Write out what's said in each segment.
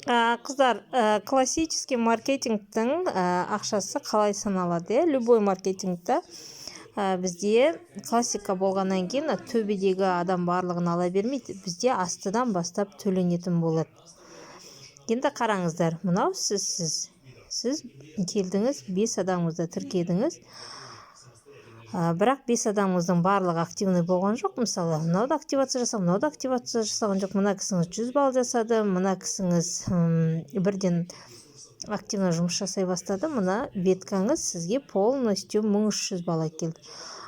Қыздар, классический маркетингтің ақшасы қалай саналады, иә? Любой маркетингте бізде классика болғаннан кейін төбедегі адам барлығын ала бермейді, бізде астыдан бастап төленетін болады. Енді қараңыздар, мынау сіз келдіңіз, бес адамыңызды тіркедіңіз, бірақ бес адамыңыздың барлығы активный болған жоқ. Мысалы, мынау да активация жасаған, мынау да активация жасаған жоқ. Мына кісіңіз 100 балл жасады, мына кісіңіз бірден активно жұмыс жасай бастады. Мына веткаңыз сізге полностью 1300 балл әкелді,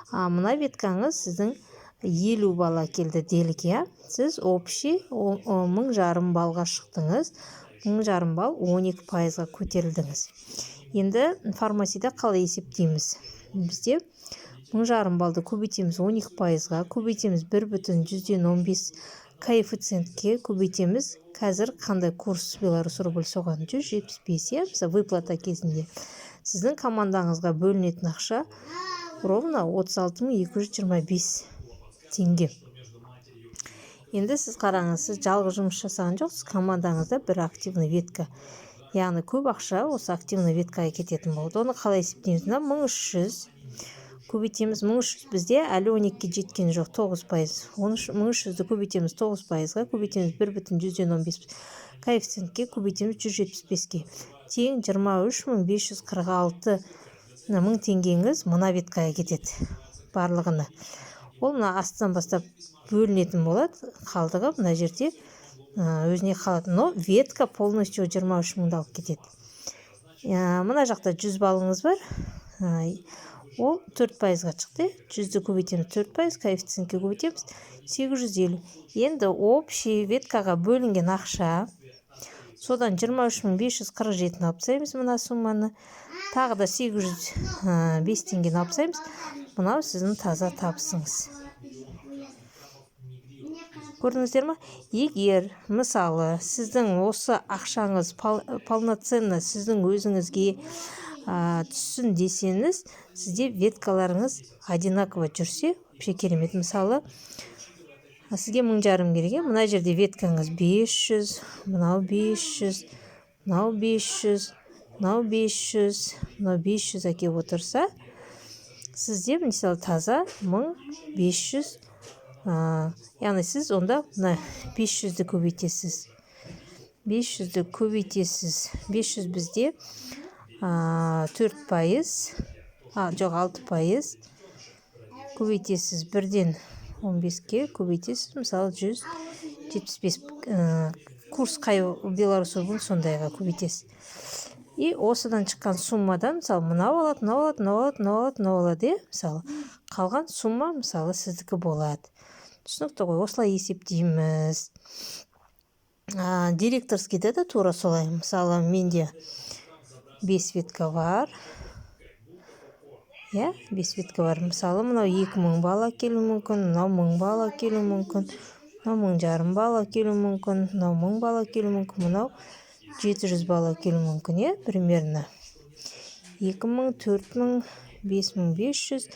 а мына веткаңыз сіздің 50 балл әкелді делік, иә. Сіз общий 1500 баллға шықтыңыз, 1500 балл, 12%-ға көтерілдіңіз. Енді фармасида қалай есептейміз? Бізде 1500 баллды көбейтеміз 12%-ға, көбейтеміз 1,15 коэффициентке, көбейтеміз қазір қандай курс беларусь рубль, соған, 175, иә. Мысалы, выплата кезінде сіздің командаңызға бөлінетін ақша ровно 36 225 теңге. Енді сіз қараңыз, сіз жалғыз жұмыс жасаған жоқсыз, командаңызда бір активный ветка, яғни көп ақша осы активный веткаға кететін болады. Оны қалай есептейміз? Мына 1300 көбейтеміз, 1300 бізде әлі 12-ге жеткен жоқ, 9%. 1300-ді көбейтеміз 9%-ға, көбейтеміз 1,15 коэффициентке, көбейтеміз 175-ке, тең 23 546 мың теңгеңіз мына веткаға кетеді барлығына. Ол мына астынан бастап бөлінетін болады, қалдығы мына жерде өзіне қалады, но ветка полностью 23 мыңды алып кетеді. Мына жақта 100 баллыңыз бар, ол 4%-ға шықты. 100-ді көбейтеміз 4% коэффициентке, көбейтеміз 850. Енді общий веткаға бөлінген ақша, содан 23 547-ні алып тастаймыз, мына сумманы, тағы да 805 теңгені алып тастаймыз. Мынау сіздің таза табысыңыз, көрдіңіздер ма? Егер, мысалы, сіздің осы ақшаңыз полноценно сіздің өзіңізге түссін десеңіз, сізде веткаларыңыз одинаково жүрсе, вообще керемет. Мысалы, сізге 1500 керек, иә. Мына жерде веткаңыз 500, мынау 500, мынау 500, мынау 500, мынау 500 әкеліп отырса, сізде, мысалы, таза 1500, яғни сіз онда мына 500-ді көбейтесіз, 500-ді көбейтесіз. 500 бізде 4%, жоқ, 6%, көбейтесіз бірден 15-ке, көбейтесіз, мысалы, 175, курс қай беларусь рубль, сондайға көбейтесіз. И осыдан шыққан суммадан, мысалы, мынау алады, мынау алады, мынау алады, мынау алады, мынау алады, иә. Мысалы, қалған сумма, мысалы, сіздікі болады. Түсінікті ғой? Осылай есептейміз. Директорскийде де тура солай. Мысалы, менде бес ветка бар, иә, бес ветка бар. Мысалы, мынау 2000 балл әкелуі мүмкін, мынау 1000 балл әкелуі мүмкін, мынау 1500 балл әкелуі мүмкін, мынау 1000 балл әкелуі мүмкін, мынау 700 балл әкелуі мүмкін, иә. Примерно 2000, 4000, 5500,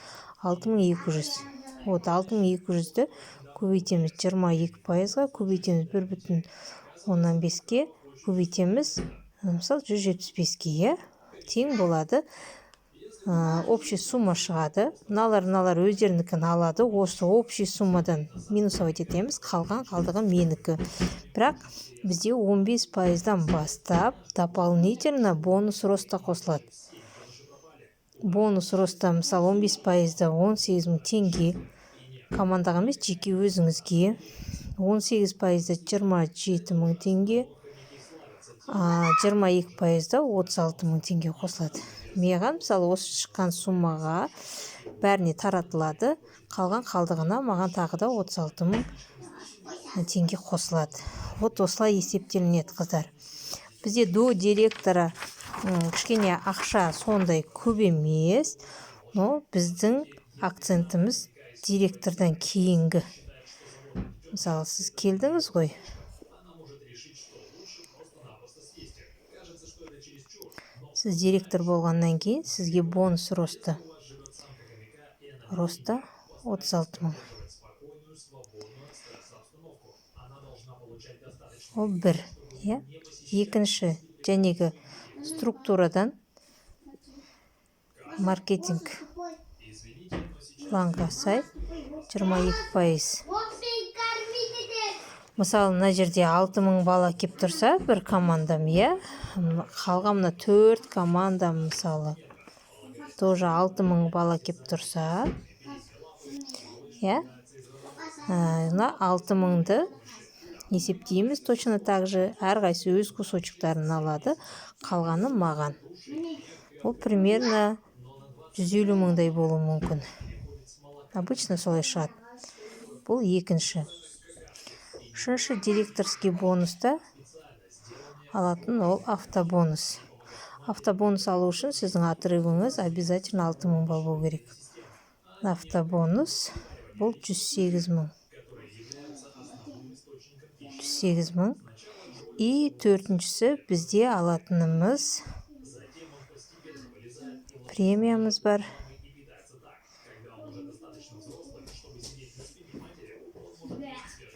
6200. Вот 6200-ді көбейтеміз 22%-ға, көбейтеміз 1,5-ке, көбейтеміз, мысалы, 175-ке, иә, тең болады. Общий сумма шығады. Мыналар өздерінікін алады, осы общий суммадан минусовать етеміз, қалған қалдығы менікі. Бірақ бізде 15%-дан бастап дополнительно бонус роста қосылады. Бонус роста, мысалы, 15%-да 18 мың теңге командаға емес, жеке өзіңізге, 18%-да 27 мың теңге, 22%-да 36 мың теңге қосылады маған. Мысалы, осы шыққан суммаға бәріне таратылады, қалған қалдығына маған тағы да 36 мың теңге қосылады. Вот осылай есептелінеді, қыздар. Бізде до директора кішкене ақша сондай көп емес, но біздің акцентіміз директордан кейінгі. Мысалы, сіз келдіңіз ғой, сіз директор болғаннан кейін сізге бонус роста 36 мың. Ол бір. Иә, екінші жәнегі структурадан маркетинг планға сай 22%. Мысалы, мына жерде 6000 бала келіп тұрса бір командам, иә, қалған мына төрт командам, мысалы, тоже 6000 бала келіп тұрса, иә, мына 6000-ды есептейміз. Точно так же әрқайсысы өз кусочектарын алады, қалғаны маған. Ол примерно 150 мыңдай болуы мүмкін, обычно солай шығады. Бұл екінші. Үшінші директорский бонуста алатын ол автобонус. Автобонус алу үшін сіздің отрывыңыз обязательно 6000 балл болу керек. Автобонус бұл 108 000, 108 000. И төртіншісі, бізде алатынымыз премиямыз бар.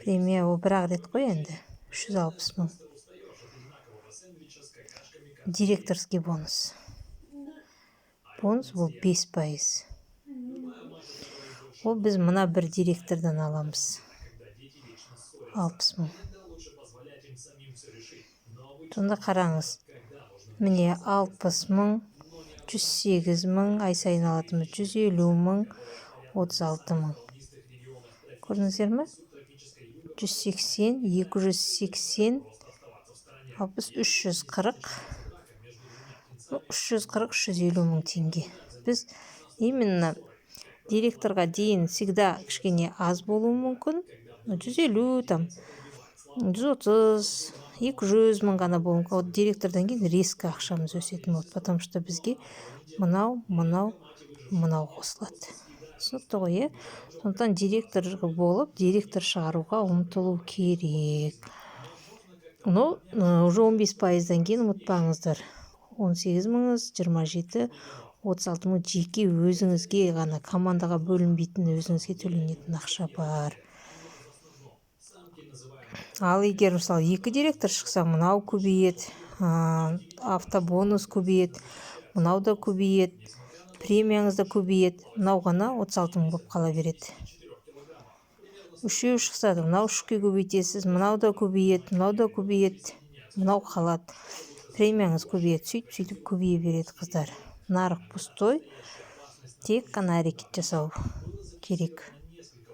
Премия ол бір ақ рет қой енді, 360 000. Директорский бонус бұл 5%. Ол біз мына бір директордан аламыз 60 000. Сонда қараңыз, міне, 60 000, 108 000, ай сайын алатынымыз 150 000, 36 000. Көрдіңіздер ме? 180, 280, 60, 340, 340, 350 000 теңге. Біз именно директорға дейін всегда кішкене аз болуы мүмкін, 150, там 130, 200 000 ғана болуы мүмкін. Вот директордан кейін резко ақшамыз өсетін болады, потому что бізге мынау, мынау, мынау қосылады. Түсінікті ғой, иә? Сондықтан директор болып, директор шығаруға ұмтылу керек. Но уже 15%-дан кейін, ұмытпаңыздар, 18 мыңыз, 27, 36 мың жеке өзіңізге ғана, командаға бөлінбейтін, өзіңізге төленетін ақша бар. Ал егер, мысалы, екі директор шықса, мынау көбейеді, автобонус көбейеді, мынау да көбейеді, премияңыз да көбейеді, мынау ғана 36 мың болып қала береді. Үшеу шықса да, мынау үшке көбейтесіз, мынау да көбейеді, мынау да көбейеді, мынау қалады, премияңыз көбейеді. Сөйтіп, сөйтіп көбейе береді, қыздар. Нарық пустой, тек қана әрекет жасау керек.